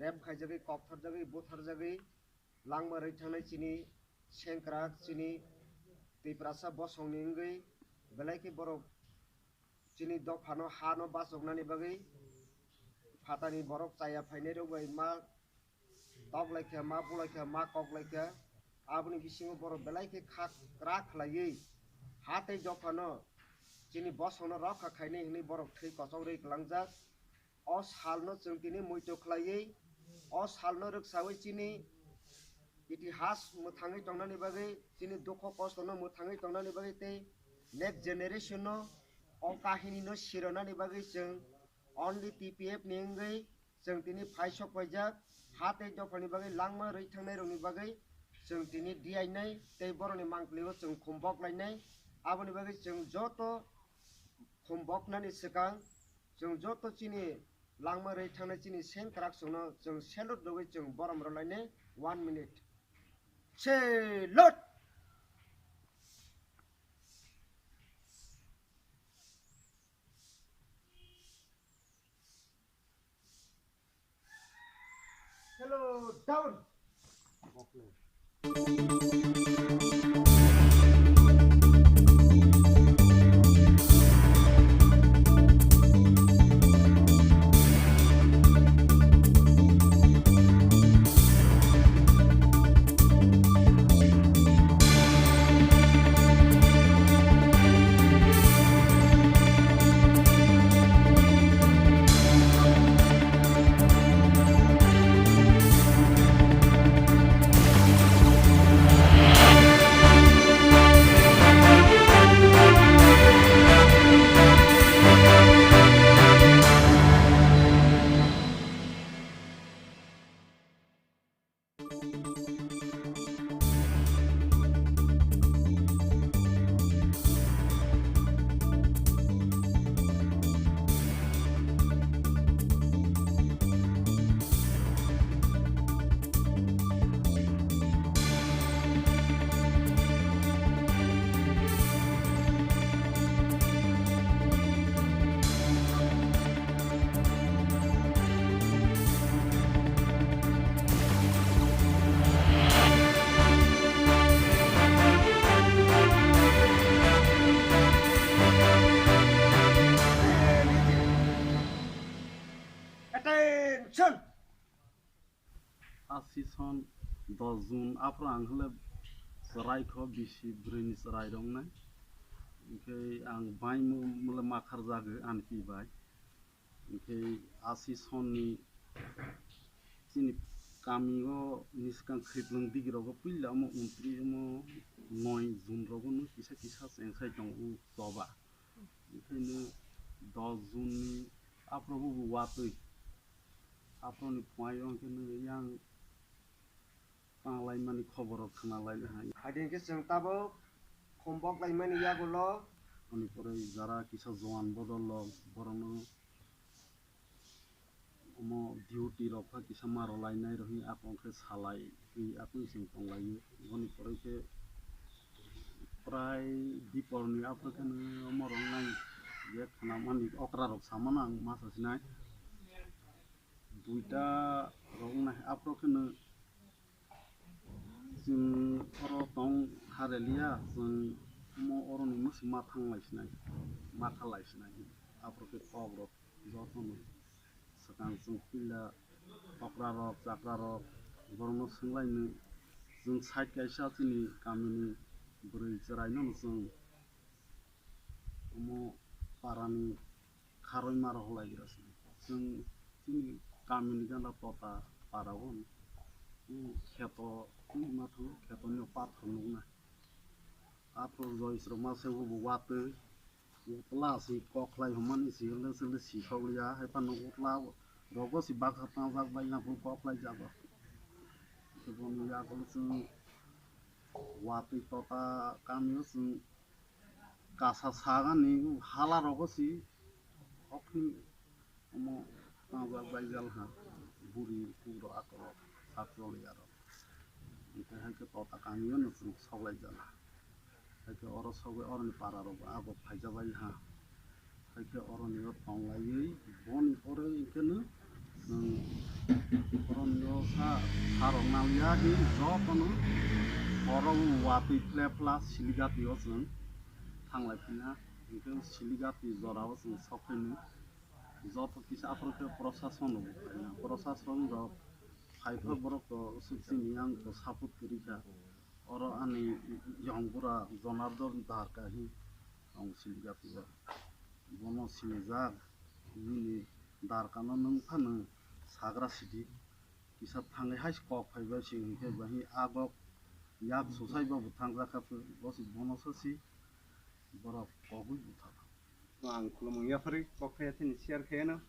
rep khaijagwi, koktharjagwi, butharjagwi, langma rwi thangnai chini sengkrak, chini Tiprasa bosongni wngwi belai khe borok chini dophano hano bachoknani bagwi phatani borok chaya phainai rok bai ma tok lai kha, ma bulai kha, ma kok lai kha. Aboni bisingo borok belai khe kha kra khlaiwi ha tei dophano chini bosongno rokha khainai hwnwi borok thwi kochok rwi kwlangjak. O salno chwng tini muitu khlaiwi, o salno rwksawi chini itihas mwthangwi tongnani bagwi, chini dukho kostono mwthangwi tongnani bagwi tei next generation no o kahini no sironani bagwi chwng only T P F ni wngwi chwng tini phaisok paijak, ha tei dophani bagwi langma rwi thangnai rokni bagwi chwng tini D I nai tei borokni mangpili o chwng khumbok lainai. Aboni bagwi chwng joto khumboknani swkang chwng joto chini langma rwi thangnai chini sengkrak chwngno chwng salute rwgwi chwng borom rwlainai one minute. Salute! Hello, down. Attention! Ashi son dos June aphuru ang hwle chwrai kho bisi bwrwini chwrai rok nai. Hwnkhe ang bai mu-, mole makharjagwi ani pi bai. Hwnkhe ashi sonni chini kami o niskang khiplwng digi rogo puila omo untri omo noi June rogo no kisa kisa chengsai tongo choba. Hwnkhe no dos June ni aphuru bo watwi. Aphuruni phuaio hwnkhe nw yang tanglaimani khobor rok khwnalaina hai. Haidi hwnkhe chwng tabuk khumbok laimani yagulo. Aboni pore jara kisa jowan bodol rok borokno omo duty rok kha kisa ma rwlainai rwhi ako hwnkhe salai twi akung chwng tonglaio. Aboni pore khe Prai diporni aphuru kheno omo rok nai je khnamani okra rok samano ang ma sasinai. Duita rok nai aphuru kheno chwng oro tong hareliya, chwng omo oroni musi ma thanglai sinai, ma khalai sinai. Aphuru khe kok rok jotono swkang chwng puila okra rok, chakra rok, borokno swnglaino chwng side kaisa chini kamini bwrwi chwraino chwng omo parani kharwi ma rok lai gra se. Chwng chini kamini gana tota para o kheto twi ma thango, kheto ni pathor nukna. Aphuru joisrok ma se bo watwi. Utla si kok khlai hwnmani si hwnle chwngno si sokliya, hai phano utla rogo si baksa tangjak bai na phuru kok khlai jago. Boni yago chwng watwi tota kamio chwng kasa sagani hala rogo si okni omo tangjak bai jal ha buri kuro akoro sak choli aro. Hingke hai khe tota kamio no chwng soklai jala. Hai khe oro sogwi oroni para rok bo abo phaija bai ha. Hai khe oroni o tonglaiwi boni pore hingke no chwng oroni o sa, sa rok nang ya hi jotono oro watwi phla phla Siligati o chwng thanglai phi ha. Hingke Siligati jora o chwng sok phi no joto kisa aphuru khe prosason rok, prosason rok phaiphai borok to chini yang to support kwrwi kha. Oro ani yong bura Jonardon Dharka hi tong Siligati o. Bono sinijak bini Dharka no nwng phano sagra sidi. Kisa thangwi hai kok phaibai se hwnkhe bahi agok yak susai babu thangjak kha, bo se bono sasi borok kogwi butha. Ang khulumung yaphari kok phai thani share khaiyano.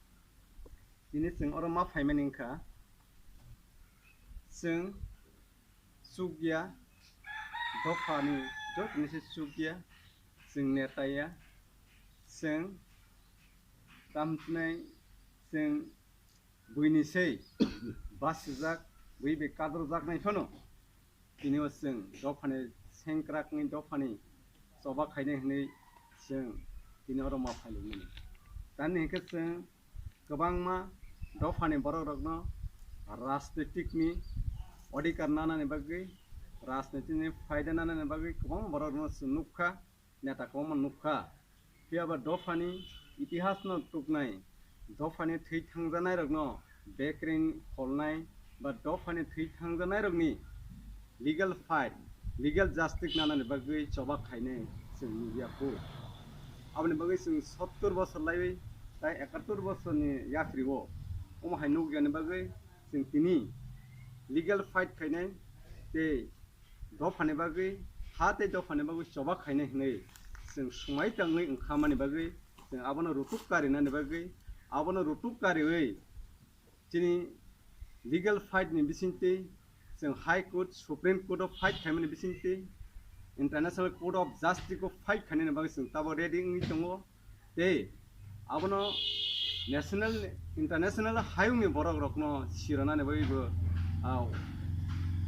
Tini chwng oro ma phaimani wngkha. Chwng chukya, dophani jotoni se chukya, chwng netaya, chwng tamchinai, chwng buini sei basijak, bui bai kadrojaknai phano. Tini o chwng dophani sengkrakni dophani choba khainai hwnwi chwng tini oro ma phailukmani. Tamni hwnkhe chwng kwbangma dophani borokrokno rajnitikni odhikar nanani bagwi, rajnitikni phaida nanani bagwi kwbangma borokrokno chwng nukha, neta kwbangma nukha. Phiya ba dophani itihasno tuknai, dophani thwi thangjanairokno bekring kholnai ba dophani thwi thangjanairokni legal fight, legal justice nanani bagwi choba khainai chwng nukya kho. Aboni bagwi chwng sottor bosor laiwi tai ekattor bosorni yakri o omo hai nukyani bagwi chwng tini legal fight khainai tei dophani bagwi, ha tei dophani bagwi choba khainai hwnwi chwng swmai tangwi wngkha mani bagwi, chwng abono rutuk karinani bagwi, abono rutuk kariwi chini legal fight ni bisingtwi chwng High Court, Supreme Court o fight khaimani bisingtwi, International Court of Justice o fight khainani bagwi chwng tabok ready wngwi tongo. Tei abono national, international hayungni borokrokno sironani bagwi bo, ah,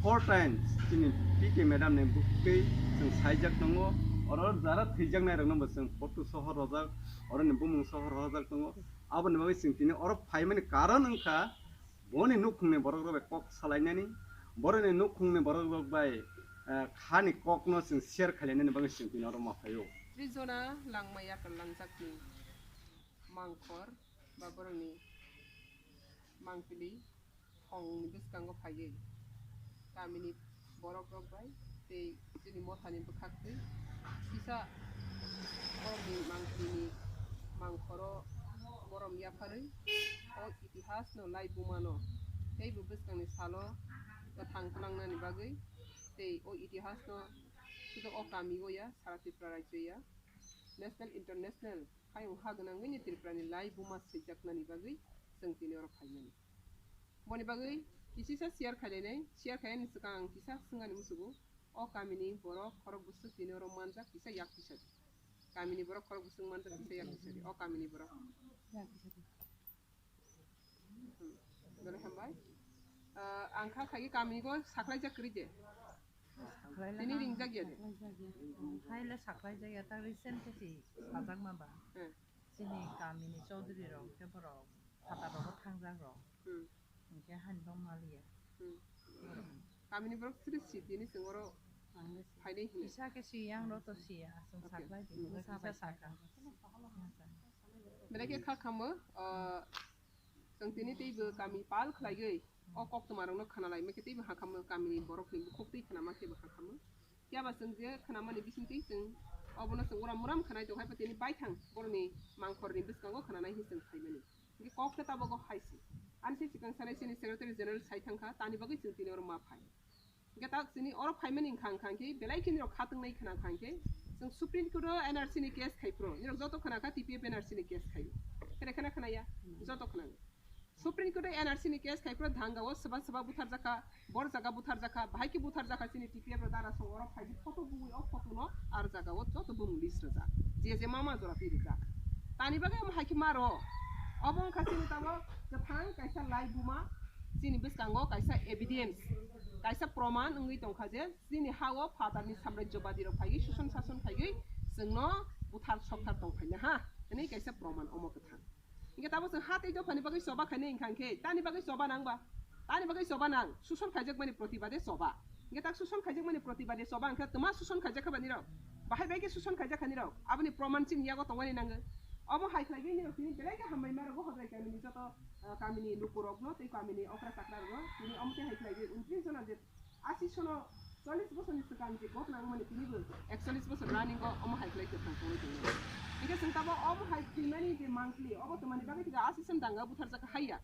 four times chini P K madam ni buktwi chwng saijak tongo. Oro jara thwijaknairokno bo chwng photo sohor rojak, oroni bumung sohor rojak tongo. Aboni bagwi chwng tini oro phaimani karon wngkha, boni nukhungni borokrok bai kok salainani, boroni nukhungni borokrok bai, eh, khani kokno chwng share khailainani bagwi chwng tini oro ma phaio. Trijona langmaya kwlangjakni mangkhor ba borokni mangpili thongni bwskango phaiwi kamini borokrok bai tei chini mothani bwkhaktwi kisa borokni mangpilini mangkhoro borom yapharwi o itihasno laibumano teibo bwskangni salo kwthang twnangnani bagwi tei o itihasno sudo o kamio ya, sara Tripura rajyo ya, national, international hayung ha gwnangwini Tripurani laibuma swijaknani bagwi chwng tini oro phaimani. Boni bagwi kisisa share khailainai, share khainani swkang ang kisa swngani musugo, o kamini borok khorok bwswk tini oro manjak kisa yak kisa di. Kamini borok khorok bwswk manjak kisa yak kisa di, o kamini borok. Hmm. Belai hambai. Ah, ang kha khaigi kamini go saklaijak kwrwi de. Tini ringjak ya de? Saklai jak ya. Hai le saklai jak ya, tak recent khe si sajak ma ba. Hmm. Chini kami ni chaudhary rok khe borok phatar rogo thangjak rok. Hmm. Hinkhe hani bang maliya. Hmm. Kami ni borok siri si tini chwng oro phainai hino. Kisa khe si yang ro to si ya, chwng saklai di. Okay. Kisa sakha. Belai khe kha khamwi, ah, chwng tini teibo kami pal khlaiwi o koktwma rokno khna lai, mekhe teibo ha khamwi kamini borokni bukhuk twi khna ma khebo ha khamwi. Phiya ba chwng je khna mani bising twi chwng obono chwng uram uram khna tong hai, tini baithang borokni mangkhorni bwskango khna nai hinwi chwng phaimani. Hinkhe kok khe tabuk o hai se. Ani se swkang sanai chini Secretary General sai thang kha, tani bagwi chwng tini oro ma phai. Hinkhe tak chini oro phaimani wngkha, wngkha hinkhe belai khe nirok kha tongnai khna wngkha hinkhe chwng Supreme Court o N R C ni case khai phuru nirok joto khna kha T P F N R C ni case khai. Khere khna khna ya? Joto khna. Supreme Court o N R C ni case khai phuru Dhanga o swba swba buthar jakha, bor jaga buthar jakha, bahai khe buthar jakha chini T P F rok dara song oro phai photo bui o photo no ar jaga o joto bumung list rwjak. Je je mama jora twi rwjak. Tani bagwi omo hai khe maro. Obo wngkha chini tamo kwthang kaisa lai buma, chini bwskango kaisa evidence, kaisa proman wngwi tongkha je chini ha o phatarni samrajyobadi rok phaiwi, suson sason phaiwi chwngno buthar sokthar tong phaina ha hwnwi kaisa proman omo kwthang. Hinkhe tamo chwng ha tei dophani bagwi choba khainai wngkha hinkhe tani bagwi choba nang ba? Tani bagwi choba nang, suson khaijakmani protibade choba. Hinkhe tak suson khaijakmani protibade choba wngkha twma suson khaijak kha ba nirok? Bahai bai khe suson khaijak kha nirok, aboni proman chini yago tongmani nango. Omo hai khlaiwi nirok tini belai khe hambai ma rwgo Hodrai kamini joto, ah, kamini lukurokno tei kamini okra chakra rokno tini omo khe hai khlaiwi untris jona je Asi sono chollish bosorni swkang je ghotna wngmani tini bo ekchollish bosor running o omo hai khlai kwthang tongwi tongo. Hinkhe chwng tabuk omo hai thwimani je mangpli obo twmani bagwi thwikha asi son danga butharjak haiya.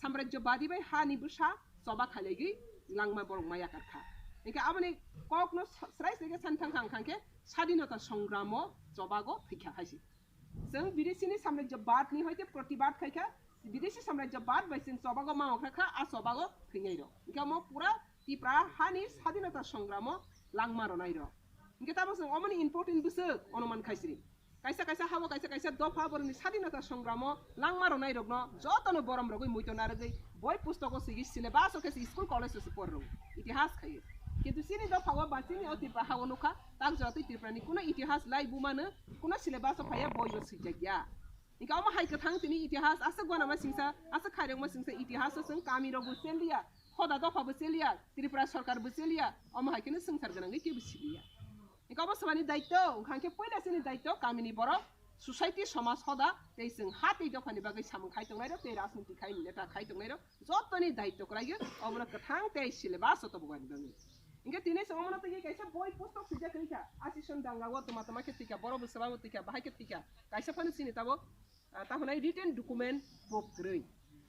Samrajyobadi bai hani bwsa choba khailaigwi langma borok maya karkha. Hinkhe aboni kokno srai srai khe san thang thang khe sadinota songramo chobago thwikha haisi. Chwng bidesi ni samrajyobad ni hoite protibad khaikha, bidesi samrajyobad bai chwng chobago ma ongkha kha, a chobago thwinai rok. Hinkhe omo pura Tipra hani sadinota songramo langma ronai rok. Hinkhe tamo chwng omoni important bwswk onuman khaisiri. Kaisa kaisa hao kaisa kaisa dopha borokni sadinota songramo langma ronai rokno jotono borom rogwi muito narwgwi boi pustogo swigwi syllabus o khe school college o se por rw itihas khaio. Kintu chini dopha o ba chini o Tipra hao nukha tak jora twi Tipra ni kuno itihas lai bumano kuno syllabus o phaiya boi o swijak ya. Hinkhe omo hai kwthang tini itihas aswk uanama singsa, aswk khairokma singsa itihas o chwng kami rokbo cheliya, hoda dopha bo cheliya, Tripura sarkar bo cheliya, omo hai kheno swngchar gwnangwi kebo siliya. Hinkhe obo swmani daityo, wngkha hinkhe puila chini daityo kamini borok, society, somaj, hoda tei chwng ha tei dophani bagwi samung khai tongnairok tei rajniti khai neta khai tongnairok jotoni daityo kwlaio, obono kwthang tei syllabus o tobogani bagwi. Hinkhe tini chwng omono twi kaisa boi pustok swijak kwrwi kha, asison danga o tuma tuma khe thwikha, borok bo swbabo thwikha, bahai khe thwikha, kaisa phano chini tabuk, ah, tamo hwnai written document proof kwrwi.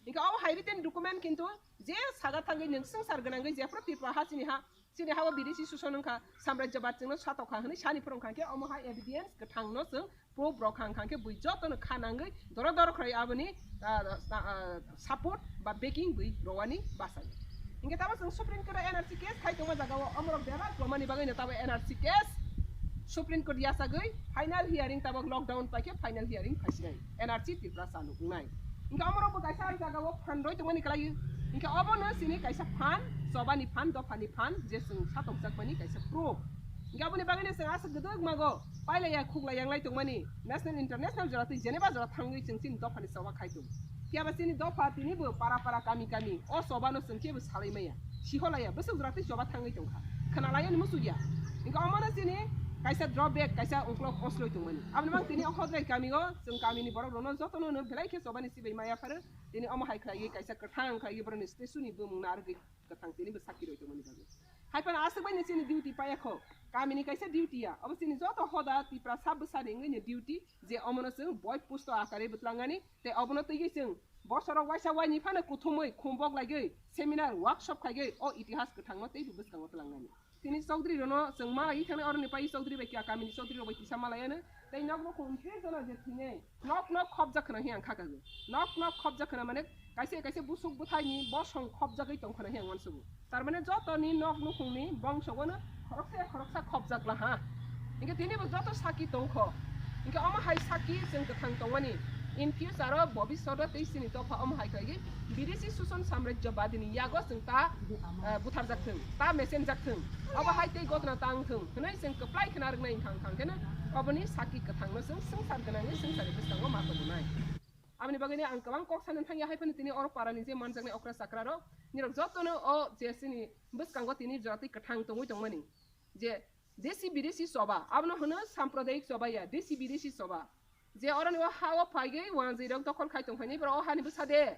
Hinkhe obo hai written document kintu je saga thangwi nwng swngchar gwnangwi jephru Tripura ha chini ha, chini ha o bidesi suson wngkha, samrajyobad chwngno satok kha hwnwi sani phwrwng kha, hinkhe omo hai evidence kwthangno chwng proof rok kha, wngkha khe bui jotono kha nangwi doro doro khlai aboni, ah, ah, ah, support ba backing bui rowani bwsai. Hinkhe tamo chwng Supreme Court o N R C case khai tongma jaga o omorok bebak lomani bagwi no tamo N R C case Supreme Court yachagwi final hearing tabok lockdown paikhe final hearing phaisinai N R C Tripura chalo wngnai. Hinkhe omorok bo kaisa ang jaga o phan roi tongmani kwlai. Hinkhe obono chini kaisa phan, chobani phan, dophani phan je chwng satokjakmani kaisa proof. Hinkhe aboni bagwino chwng aswk gwdwk mago pailaiya khuklai yanglai tongmani national international jora twi Geneva jora thangwi chwng chini dophani choba khai tong. Phiya ba chini dopha tini bo para para kami kami o choba no chwng kebo salai maya, siholaiya, bwswk jora twi choba thangwi tongkha, khwnalaiya ni muchukya. Hinkhe omo no chini kaisa drawback, kaisa ungkulok osloi tongmani. Aboni mang tini o Hodrai kami o chwng kami ni borok rok no joto no belai khe choba ni sibai maya pharo, tini omo hai khlaiwi kaisa kwthang khlaiwi borok ni statue ni bumung narwgwi kwthang tini bo sakki roi tongmani bagwi. Hai phano aswk bai no chini duty paiya kho, kami ni kaisa duty ya, obo chini joto hoda Tipra sa bwsa ni wngwi ni duty je omo no chwng boi pusto akare bwtlang ani. Tei obono twiwi chwng bosorok waisa waini phano kuthumwi khumbok laiwi seminar workshop khaiwi o itihas kwthangno teibo bwskango twlangnani. Tini chowdhury rokno chwng malaiwi thangnai, oroni pai chowdhury bai kya kamini chowdhury rok bai kisa malaiano. Tei nok nukhung three jona je thwinai nok nok khopjak khwna hiya kha kago. Nok nok khopjak khwna mane kaisa kaisa busuk bwthaini bosong khopjagwi tong khwna hiya uansugo. Tar mane joto ni nok nukhung ni bongso o no khoroksa ya khoroksa khopjak la ha. Hinkhe tini bo joto saki tong kho. Hinkhe omo hai saki chwng kwthang tongmani. In future o bobisot o tei chini dopha omo hai khlai bidesi suson samrajyobadi ni yago chwng ta, eh, butharjak thung, ta mesenjak thung, obo hai tei gotna tang thung hwnwi chwng kwplai khna rwknai wngkha, wngkha khe no oboni sakki kwthang no chwng swngchar gwnang ni swngchar ni bwskango ma tongmani. Aboni bagwi no ang kwbang kok sanani thangya hai phano tini oro para ni je manjaknai okra chakra rok nirok joto no o je chini bwskango tini jora twi kwthang tongwi tongmani je desi bidesi choba, abono hwno sampradayik choba ya, desi bidesi choba. Je oroni o ha o phaigwi wanjwi rok dokhol khai tong phaini, borok o hani bwsa de.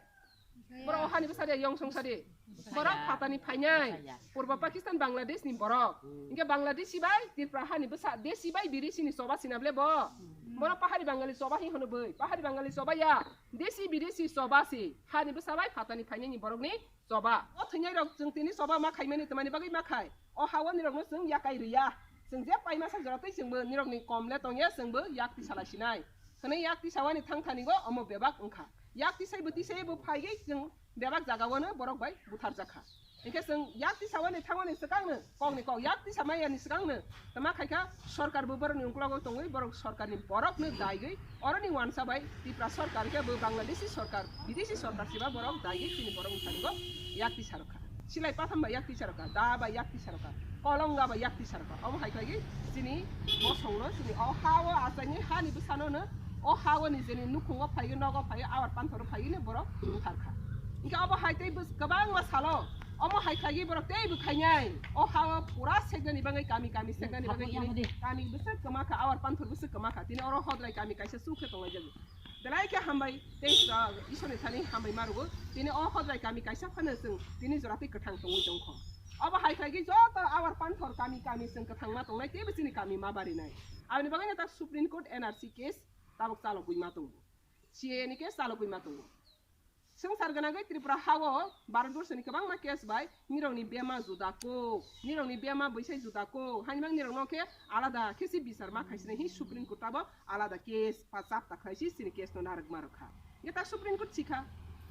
Borok o hani bwsa de, yong song sa de. Borok phatani phainai. Purba Pakistan, Bangladesh ni borok. Hwnkhe Bangladeshi bai Tripura hani bwsa, desi bai bidesi ni choba sina ble bo. Borok pahari Bangali choba hi hwno bwrwi. Pahari Bangali choba ya. Desi bidesi choba si. Hani bwsa bai phatani phainai ni borok ni choba. O thwinai rok chwng tini choba ma khaimani twmani bagwi ma khai. O ha o nirokno chwng yakai rwya. Chwng je paima sa jora twi chwngbo nirokni komle tongya chwngbo yak tisa lai sinai. Hwnwi yak tisa wani thang thani go omo bebak wngkha. Yak tisai bo tisai bo phaigwi chwng bebak jaga wano borok bai butharjakha. Hwnkhe chwng yak tisa wani thangmani swkangno kokni kok yak tisa mayani swkangno tama khaikha sorkar bo borokni ungklogo tongwi borok sorkarni borokno daigwi oroni wansa bai Tripura sorkar khe bo Bangladeshi sorkar, bidesi sorkar siba borok daigwi chini borok wngkha nigo yak tisa rwkha. Silai patham bai yak tisa rwkha, da bai yak tisa rwkha, kolonga bai yak tisa rwkha. Omo hai khlai chini bosongno chini o ha o achaini hani bwsano no o ha o ni jeni nukhungo phaiwi nogo phaiwi awar panthoro phaiwi no borok wngkharkha. Hwnkhe obo hai tei bwswk kwbangma salo omo hai khlai borok tei bwkhainai o ha o pura seknani bagwi kami kami seknani bagwi tini kami bwswk kwmakha awar panthor bwswk kwmakha tini oro hodrai kami kaisa chukhe tonglaijagwi. Belai khe hambai tei, ah, Isorni thani hambai ma rwgo. Tini o hodrai kami kaisa phano chwng tini jora tei kwthang tongwi tongkho. Obo hai khlai khe joto awar panthor kami kami chwng kwthang ma tongnai teibo chini kami ma barinai. Aboni bagwi no ta Supreme Court N R C case tabuk chalogwi ma tongo. C A A ni case chalogwi ma tongo. Swngchar gwnangwi Tripura ha-o Bharatborsoni kwbangma case bai nirokni bema juda kuk, nirokni bema bwsai juda kuk, hainimang nirokno khe alada khe se bichar ma khaisinai hi Supreme Court abo alada case pa chapta khlai si chini case no narwk ma rwkha. Hwnkhe ta Supreme Court sikha,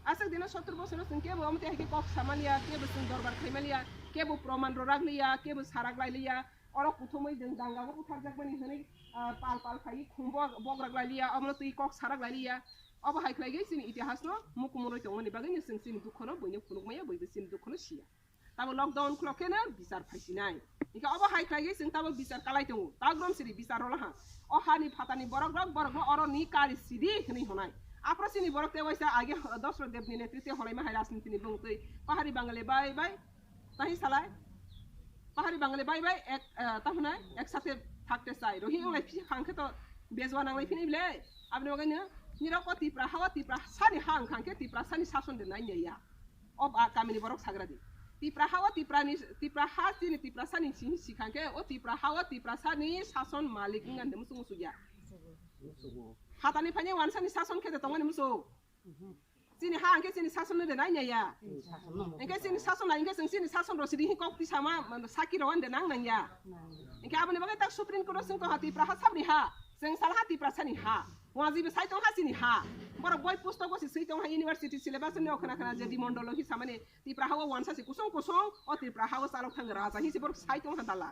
aswk dino sottor bosoro chwng kebo omo tei hai khe kok samaliya, kebo chwng dorbar khaimaliya, kebo proman rwrak liya, kebo sarak lai liya, oro kuthumwi chwng danga o butharjakmani hwnwi, ah, pal pal khaiwi khum bo-, bograk lai liya, omono twi kok sarak lai liya. Obo hai khlai khe chini itihasno mukumurwi tongmani bagwino chwng chini dukhono buino phunukmaya, buibo chini dukhono siya. Tamo lockdown khulok kheno bichar phaisinai. Hingke obo hai khlai khe chwng tamo bichar kalai tongo. Tagrom siri bichar rwlaha. O hani phatani borok rok, borok no oro ni kari sidi hwnwi hwnai. Aphro chini borok tei waisa age Dosrot Debni netrite holaima hai rajniti ni bwngtwi Pahari Bangali bai bai tahi salai. Pahari Bangali bai bai ek, eh, ta hwnai ek sathe thakte chai. Rohi wnglai phi khang khe to bejwa nanglai phini bile. Aboni bagwi no nirok o Tipra ha o Tipra sani ha wngkha khe Tipra sani sason de nai ya. O ba kamini borok sagra di. Tipra ha o Tipra ni, Tipra ha chini Tipra sani si, si khang khe o Tipra ha o Tipra sani sason malik wngkha de musu musu ya. Hatani phani wansani sason khe de tongmani musu. Chini ha hwnkhe chini sason no de nai ya. Hwnkhe chini sason lai hwnkhe chwng chini sason rw sidi hi kok tisa ma, ma, saki rw wan de nang nang ya. Hwnkhe aboni bagwi tak Supreme Court o chwng tongha Tipra ha sabni ha. Chwng sal ha Tipra sani ha. Waji bo sai tong ha chini ha. Borok boi pustok bo si swi tong ha university syllabus ni o khna khna je dimondolo hi samani Tipra ha o wansa si kusung kusung o Tipra ha o chalok thang raja hi si borok sai tong ha dala.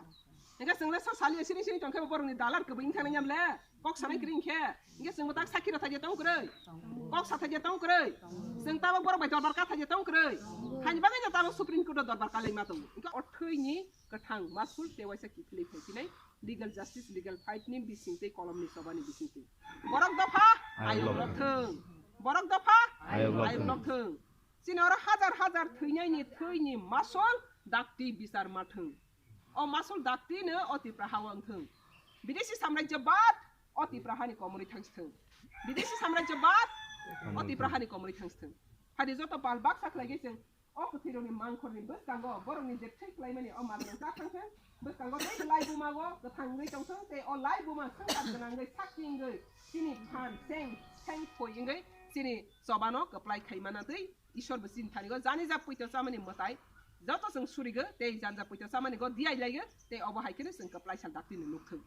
Hingke chwng le sa sali sini sini tong khe borok ni dalar kwbwi wngkha nang yam le. Kok sanai kwrwi wngkhe. Hingke chwng bo tak sakhi rw thai je tong kwrwi. Kok sa thai je tong kwrwi. Chwng tabok borok bai dorbar ka thai je tong kwrwi. Hani bagwi no tabok Supreme Court o dorbar ka lengma tongo. Hingke o thwi ni kwthang masul tei waisa kiphilwi phai phinai legal justice, legal fight ni bising tei kolom ni choba ni bising twi. Borok dopha ayok lok thung. Borok dopha ayok lok thung. Chini oro hajar hajar thwinai ni thwi ni masul dakti bichar ma thung. O masul dakti no o Tipra ha o wng thung. Bidesi samrajyabad o Tipra hani komorwi thang si thung. Bidesi samrajyabad o Tipra hani komorwi thang si thung. Phadi joto pal baksa khlai khe chwng o kwthwi rok ni mangkhor ni bwskango borok ni je thwi khlai mani o mal rok ta thang thung. Bwskango tei lai buma o kwthang wngwi tong thung tei o lai buma swngchar gwnang wngwi sakki wngwi chini phan seng seng thoi wngwi chini choba no kwplai khai mana twi Isor bo chini thani go jani ja puito chamani mwtai joto chwng surigo tei janja puito chamani go diai laigo tei obo hai kheno chwng kwplai sal dakti no nuk thung.